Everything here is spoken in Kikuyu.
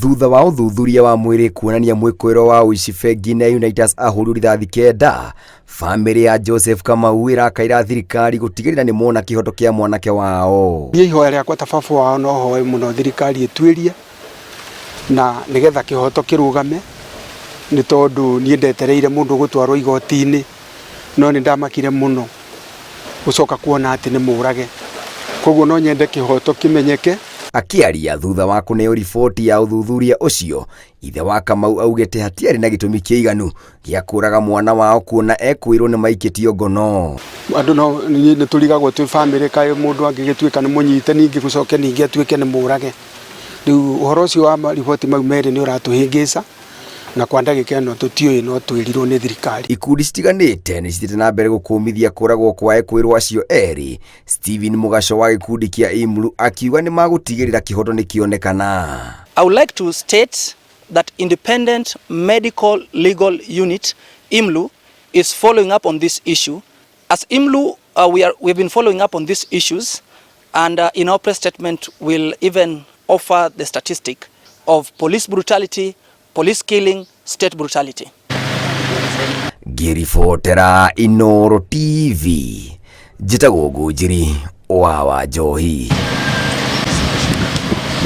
Thutha wa ũthuthuria wa mwĩrĩ kuonania mwĩkũĩro wa ũici bengi-inĩ ya Unitas ahũrirwo rithathi kenda, bamĩrĩ ya Joseph Kamau ĩrakaĩra thirikari gũtigĩrĩra nĩ mona kĩhoto kĩa mwanake wao. Niĩ ihoya rĩakwa ta baba wao no hoe mũno thirikari ĩtuĩrie na nĩgetha kĩhoto kĩrũgame, nĩ tondũ niĩ ndetereire mũndũ ũgũtwarwo igoti-inĩ no nĩ ndamakire mũno gũcoka kuona atĩ nĩ mũrage. Koguo no nyende kĩhoto kĩmenyeke. Akĩaria thutha wa kũneo riboti ya ũthuthuria ũcio, ithe wa Kamau augĩte hatiarĩ na gĩtũmi kĩiganu gĩa kũraga mwana wao kuona ekwĩrwo nĩ maikĩtio ngono. Andũ no nĩ tũrigagwo twĩ bamĩrĩ kaĩ mũndũ angĩgĩtuĩka nĩ mũnyite ningĩ gũcoke ningĩ atuĩke nĩ mũrage. Rĩu ũhoro ũcio wa mariboti mau merĩ nĩ ũratũhĩngĩca na kwa ndagĩka ĩno tũtiũĩ no twĩrirwo nĩ thirikari. Ikundi citiganĩte nĩ cithiĩte na mbere gũkũmithia kũragwo kwa ekwĩrwo acio erĩ. Stephen Mũgaco wa gĩkundi kĩa IMLU akiuga nĩ magũtigĩrĩra kĩhoto nĩ kĩonekana. I would like to state that Independent Medical Legal Unit, IMLU, is following up on this issue. As IMLU, we've been following up on these issues, and in our press statement, we'll even offer the statistic of police brutality, police killing, state brutality. Ngĩribotera Inooro TV, njĩtagwo Ngũnjiri wa Wanjohi.